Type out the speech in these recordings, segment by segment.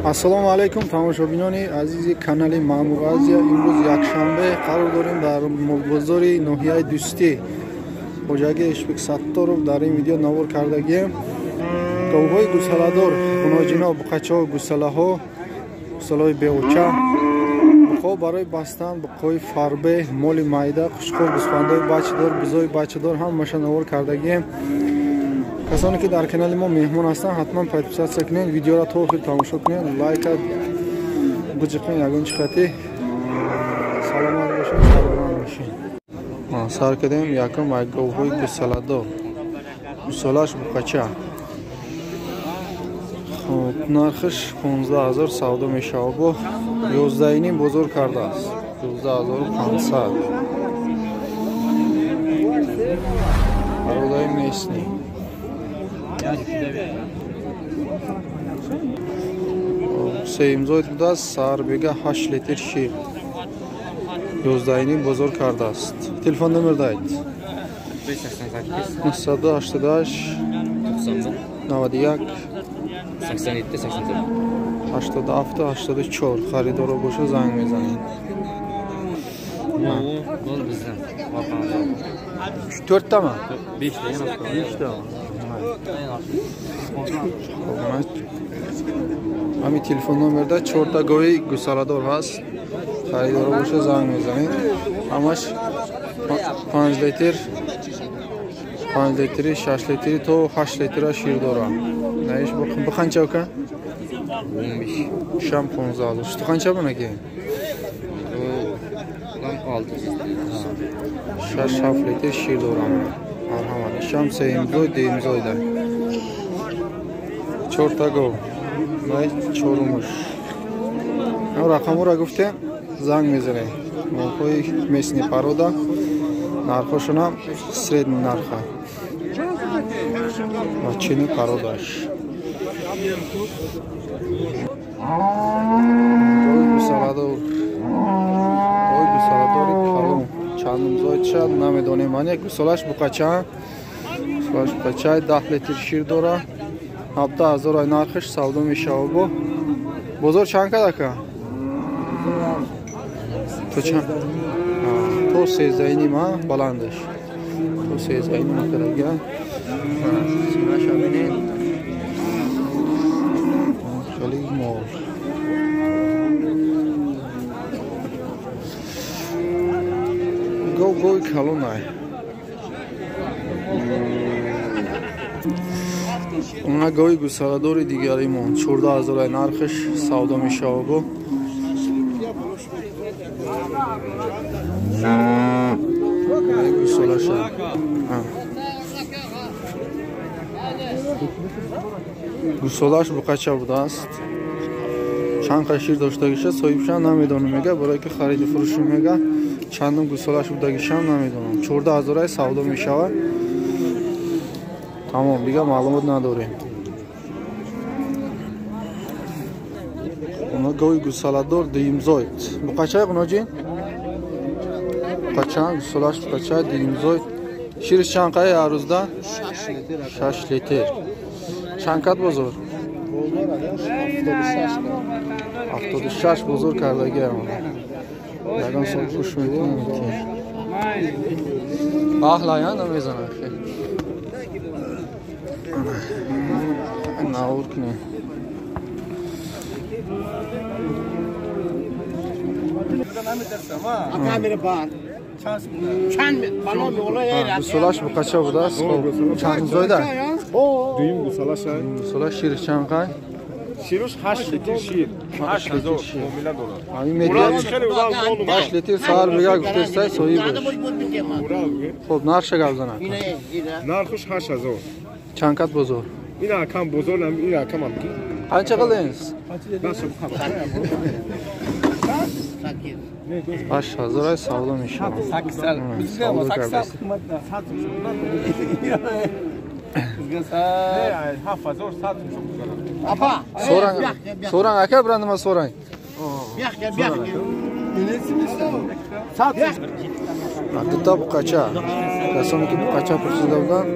Ассалому алайкум тамошобинони азизи канали Маъмур Азия. Имрӯз якшанбе қарор дорем дар бозори ноҳияи Дӯстӣ. Хоҷаги Ишбек Сатторов дар ин видео навор кардагием. Говҳои гусаладор, ғуноҷино, буқачаҳо, гусалаҳо, гусалаҳои беоча, буқҳо барои бастан, буқҳои фарбе, моли майда, қушқор, гӯсфандҳои бачадор, бузои бачадор ҳамаша навор кардагием. Касоне ки дар канали мо меҳмон ҳастанд, ҳатман подписаться кунед, видеоро то охир тамошо кунед, лайка буҷиқен, ягон чихати. Саломат бошед, сарбаланд бошед. Сар кардем якум як говҳои гусаладор. Гусалаш буқача. Хуб, нархаш 15 000 савдо мешавад, бо 11,5 бозор кардааст. 11 500. Пародаи местный. Сеюмзоид будааст, сарбега 8 литр шир. 11,5 бозор кардааст. Телефон номер даҳед. 988 91 87 84 87 84. Харидоро боша занг мезанед. Бол bizdan. To'rttami? Beshta yana. Beshta. Ҳамин телефон номерда чорта гови гусаладор ҳаст. Харидоро боша занг мезанед. Ҳамаш 5 литр, 5 литри, 6 литри то 8 литра шир дора. Наиш бу қанча ука? 15. Шам 15. Сути қанча бунаки? 6. 6-7 литр шир дорам. Марҳамат. Шам сеюмзой, дуюмзойда. Чорта гов. Най чорумуш. Рақамҳоро гуфтем, занг мезанем. Молҳои местный порода, нархошонам средний нарха. Ва чини породаш. Гови гусаладор. Гови гусаладори калон. Чандумзой чанд намедонем. Ман як гусалаш буқача. Гусалаш буқача 10 литр шир дора. 17 000 ай нархаш савдо мешавад бо. Бозор чанд кад ака? То чанд? То 13,5 баландаш. То 13,5 кадага. Синаша бинед. Хеле мол. Гов гови калон ай. Она гови гусаладори дигаримон 14 000 ай нархаш савдо мешавад бо. Гусалаша. Гусалаш буқача будааст. Чанд қа шир доштагиша соҳибшам намедонам мега, барое ки хариду фурӯшу мега. Чандум гусалаш будагишам намедонам. 14 000 ай савдо мешавад. Тамом, дига маълумот надорем. Она гови гусаладор дуюмзоид. Буқачай ғуноҷин? Буқача, гусалаш буқача дуюмзоид. Шириш чанд қай ҳар рӯзда? 6 литр. Чанд кат бозор? 76 бозор кардагиам. Ягон сол гӯш мекунам. Аҳлая намезанад хеле. Навор кунем. Гусалаш буқача будааст. Чанд зоида? Дуюм гусалаш. Гусалаш шириш чанд қай? Шириш 8 литр шир. 8000 муомила дорад. Ҳамин медиа 8 литр саҳар бега гуфтестай соҳибаш. Хуб, нархша гап занад. Нархш 8000. Чанд кат бозор? Ин акам бозор, ин акам ам. Қанча қилдинgiz? 8000 ай савдо мешавад. Савдо кардааст. So'rang, so'rang aka, bir nima so'rang. Дута буқача. Касоне ки буқача пурсида буданд,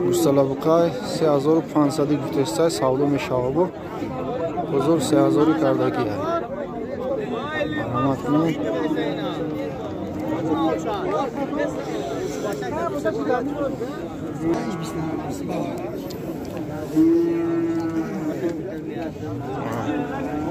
гусала буқай 3500 гуфтестай савдо мешавад бо. Бозор 3000 кардагӣ. Марҳамат кунед.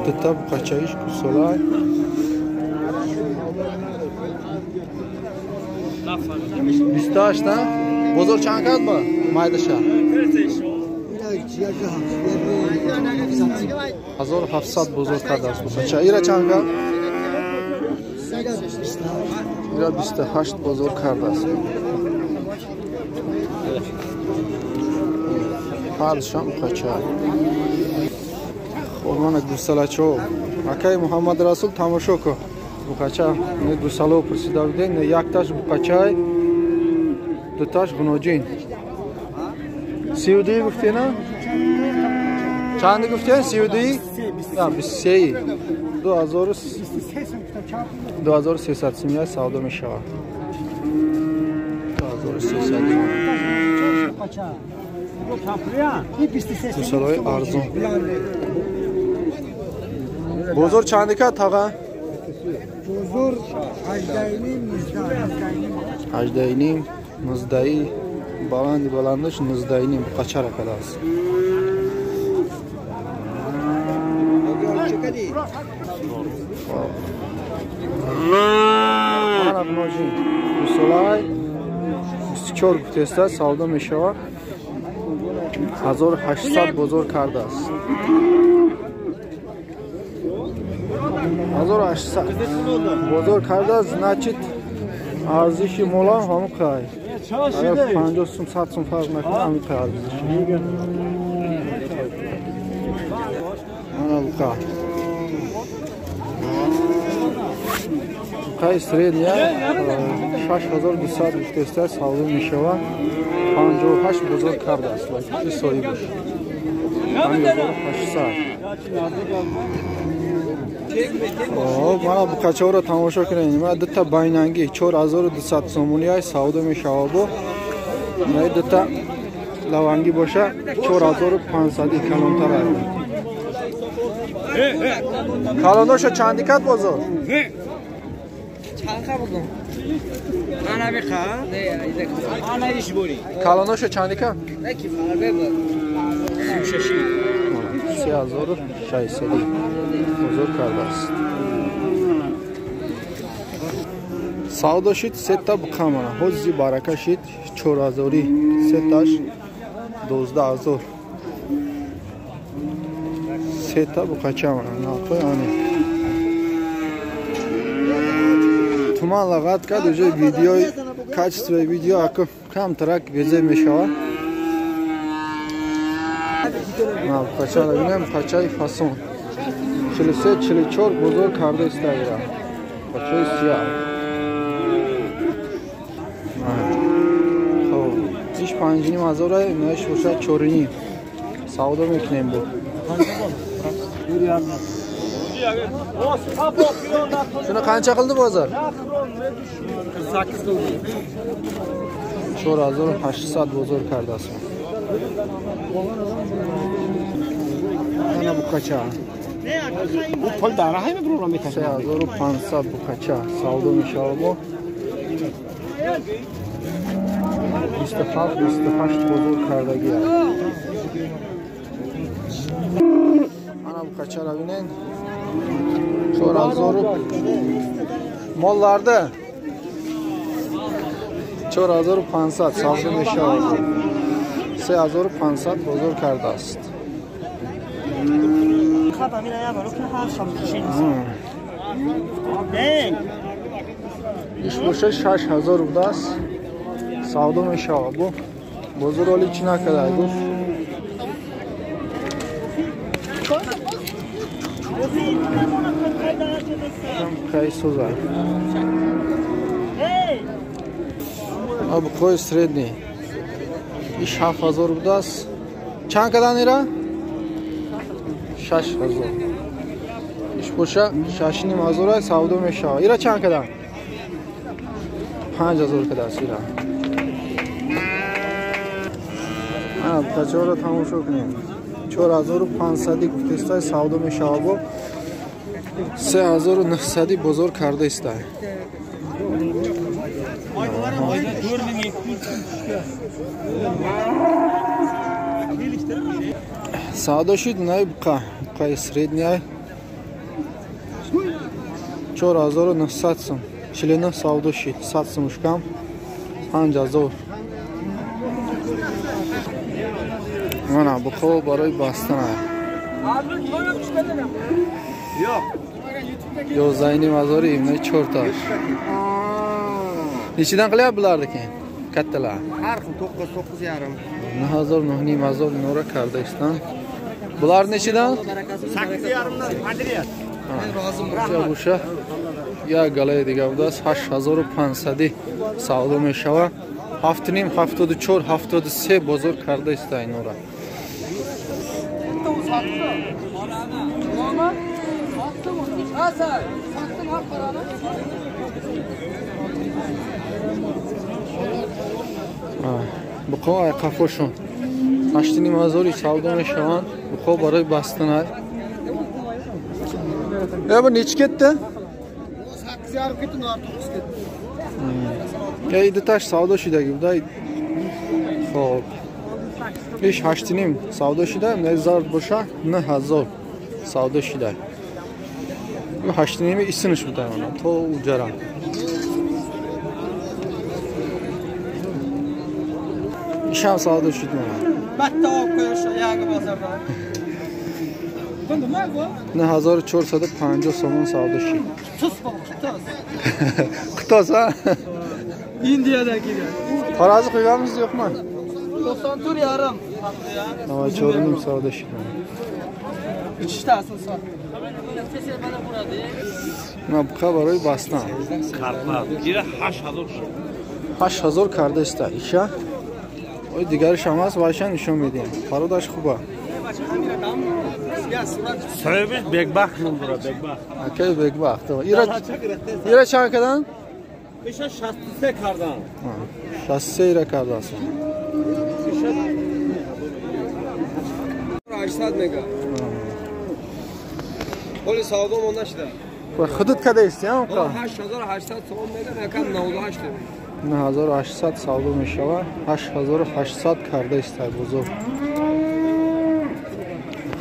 Дута буқачаиш гусолай. 28 на? Бозор чанд кард ба? Майдаша? 1700 бозор кардааст буқача. Ира чанд кард? Ира 28 бозор кардааст. Ҳардушам буқача. Хормана гусалачо. Акай Муҳаммад Расул тамошо кун. Буқача не гусало пурсида будем, не якташ буқачай, дуташ гуноҷин. 32 гуфтена? Чанд гуфтен? 32? На, 23. 2300 сумия савдо мешавад. 2300. Гусалои арзон. Бозор чанд кард таға? Бозор 18.5 18.5 19 баланди баландаш 19.5 буқачара кардааст. Ана гуноҷин гусолай 24 гуфтеста савдо мешавад. 1800 бозор кардааст. 1800 бозор кардааст, значит арзиши молам ҳамон қай. Агар 50 сум 100 сум фарқ накунад, ҳамин қай арзиши. Ана буқа. Буқаи средния 6200 гуфтеста савдо мешавад. 58 бозор кардааст, лакини соҳибаш. 5800. Мана буқачаҳоро тамошо кунед. Ма дута байнангӣ 4200 сомонӣ ай савдо мешавад. Бо ина дута лавангӣ боша 4500 калонтар ай. Калоноша чанди кад бозор? Калоноша чанди кад? 3600 бозор кардааст. Савдо шид сета буқа мана. Ҳози барака шид 4000 сеташ 12000. Сета буқача мана. Нархҳои ани. Туман лағат кард, уже видеои качествои видео ака камтарак безеб мешавад. Буқачаро бинем, буқачаи фасон. 43 44 бозор карда истаира. Буқачаи сиёҳ. Хоб, иш 5,5 ҳазор, инаш бошад 4,5. Савдо мекунем бо. Shuni qancha qildi bozor? 48 qildi. 4800 bozor kardasi. Mana buqacha. Bu pul dara haymi birov mekasha. 3500 buqacha savdo mешавад бо. 27 28 бозор кардагӣ. Mana buqachara бинен. 4000 mollarda 4500 savdo мешавад. 3500 бозор кардааст. Иш боша 6000 будааст. Савдо мешавад. Бу бозор оли чӣ накарда гуфт. Кай соза. Аб кой средний. Иш 7000 будааст. Чанд кадан ира? 6000. Иш боша 6500 савдо мешавад. Ира чанд кадан? 5000 кадааст ира. Ана бачаҳоро тамошо кунем. 4500 гуфтестай савдо мешава бо 3900 бозор кардаистай. Савдо шуд най буқа, буқаи средняй 4900 сум. 49 савдо шуд, 100 сум шкам 5000. Мана буқо барои бастан. 11,5 ҳазор имна 4 та. Nechidan qilyapti bularniki? Kattalar. Har xil 9, 9,5. 9000, 9,5 ҳазор nora kardaistan. Bular nechidan? 8,5dan подряд. Rahmat. Буша як галаи дига будааст 8500 савдо мешава. 7,5, 74, 73 бозор кардаиста инора. Буқо ай қафошон 8,5 ҳазори савдо мешаванд. Буқо барои бастанай. Э, bu nechi ketdi? 8,5 ketdi, 9 ketdi. Я идиташ савдо шудаги будай. Хоб. Иш 8,5 савдо шуда, не зард боша 9000 савдо шуда. Ю 8,5 исиниш будай она то уҷара. Ишам савдо шуд мана. Bitta olib qo'yish yangi bozordan. 9450 сомон савдо шуд. Tuz bor, tuz. Qitoz ha? Indiyadan kelgan. Tarozi qo'yganmiz yo'qmi? 94,5. 94,5 савдо шуд. Ichishtasini sot. На буқа барои бастан. Карпат. Ира 8000 шуд. 8000 кардаиста. Иша? Ой дигариш ҳам аст, вайша нишон медиҳем. Пародаш хуба. Соҳибиш Бекбахт ном дорад, Бекбахт. Акай Бекбахт. Ира чанд кардан? Иша 63 кардан. 63 ира кардааст. 800 мега. Ҳоли савдо монда шуда. Ва худут кадаисти, ҳам қа? 8800 сомон мега, якам 98 9800 савдо мешава. 8800 кардаистай бозор.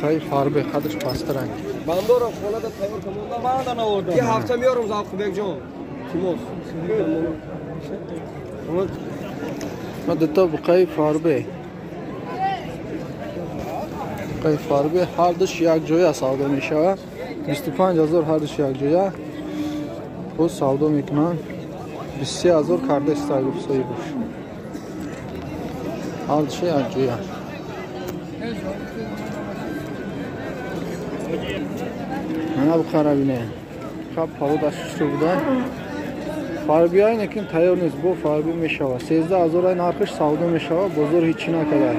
Хай фарбе қадрш пастранг. Бандора хонада тайёр камонда. Ман навурдам. Ки ҳафта меорам Завқубек ҷон. Тимос. Ма дута буқаи фарбе. Буқаи фарбе ҳар душ як ҷоя савдо мешава. 25000 ҳар душ як ҷоя. Боз савдо мекунанд. 23000 кардаистай гуфт соҳибаш. Ҳар душ як ҷоя. Мана буқара бине. Хаб пародаш шуд буда. Фарбиай некин тайёр нест, бо фарби мешава. 13000 ай нархиш савдо мешава, бозор ҳеҷ чӣ накарда.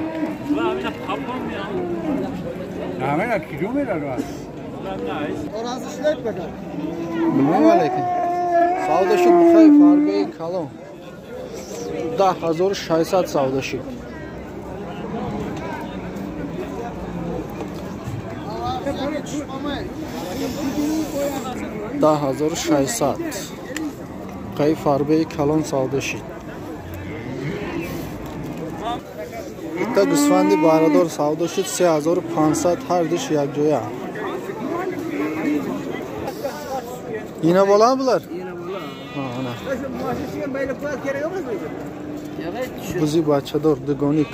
Билмам лекин. Савдо шуд буқаи фарбии калон. 10600 савдо шуд. 10600. Буқаи фарбеи калон савдо шуд. Итта гӯсфанди барадор савдо шуд 3500 ҳар душ якҷоя. Yine bola bular? Ana. Бузи бачадор дугоник.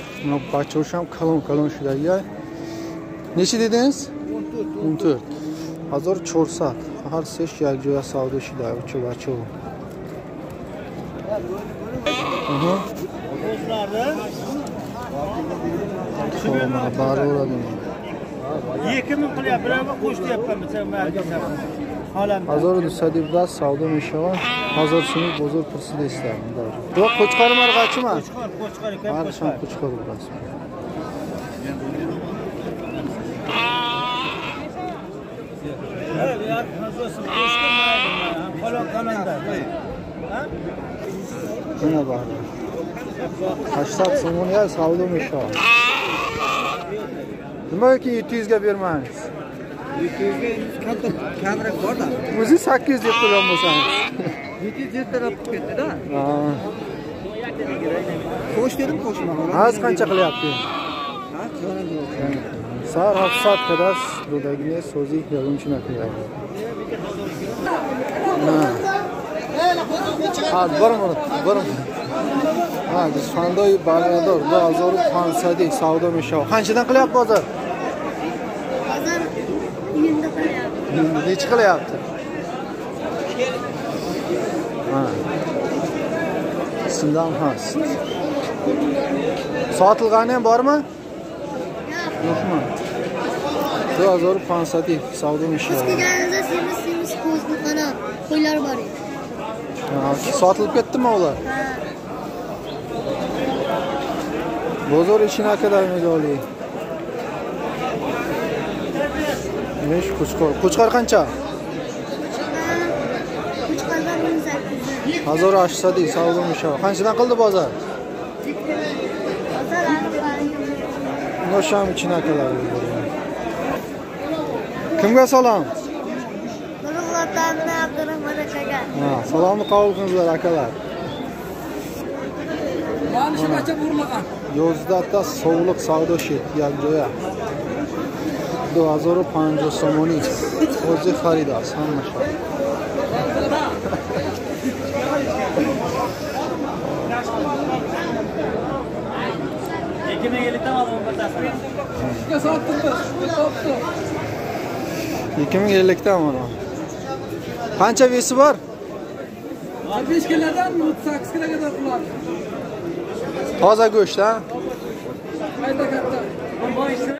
Бачаҳошам калон калон шудагия. Нечи дидинз? 14. 1400. Ҳар сеш якҷоя савдо шуда учу бачаҳо. Хоб, мана барора бинем. 2000 qilyapti, birovga qo'sh deyapman, 1217 савдо мешавад. 1000 сумӣ бозор пурсида истам. Yo'q, qo'chqor marg'achimi? Qo'chqor, qo'chqor ekan, Ҳаршам qo'chqor будааст. Мана баҳра. 800 сомон я савдо мешавад. Nimaga 700 ga bermaymiz? 700 ga katta kamroq bor-da. O'zi 800 deb turgan bo'lsangiz. 700 talab qilib ketdi-da. Ha. Qo'sh dedim, qo'shma. Hozir qancha qilyapti? Ha, Sar 700 kadas dodagine so'zi yozuvchi naklyapti. Ha, bir minut, bir minut. Ha, g'usfandой balador 2500 savdo meshov. Qanchadan qilyapti bozor? Bozor endi qilyapti. Necha qilyapti? Ha. Sindan has. Sotilgani ham bormi? Yo'qmi? 2500 savdo meshov. Kelganingizda semiz ko'zni qana qo'ylar bor edi. Ha, sotilib ketdimi ular? Ha. Bozor ishini akadar mezoli. Nesh qo'chqor. Qo'chqor qancha? Qo'chqorlar 1800. 1800 savdo meshov. Qanchadan qildi bozor? Bozor aniq. Nosham ichini akalar. Kimga salom? Nurulloh Abdurahmon akaga. Ha, salomni qabul qilinglar akalar. Mana shu bacha burilgan. Yozdata sovliq savdo shit yakjoya. 2050 somoni. O'zi xarid as hamma. Shunga sotdim biz, shunga sotdim. 2050 dan mana. Qancha vesi bor? 5 kilodan 38 kiloga qadar qiladi. Toza go'sht, ha? Qayta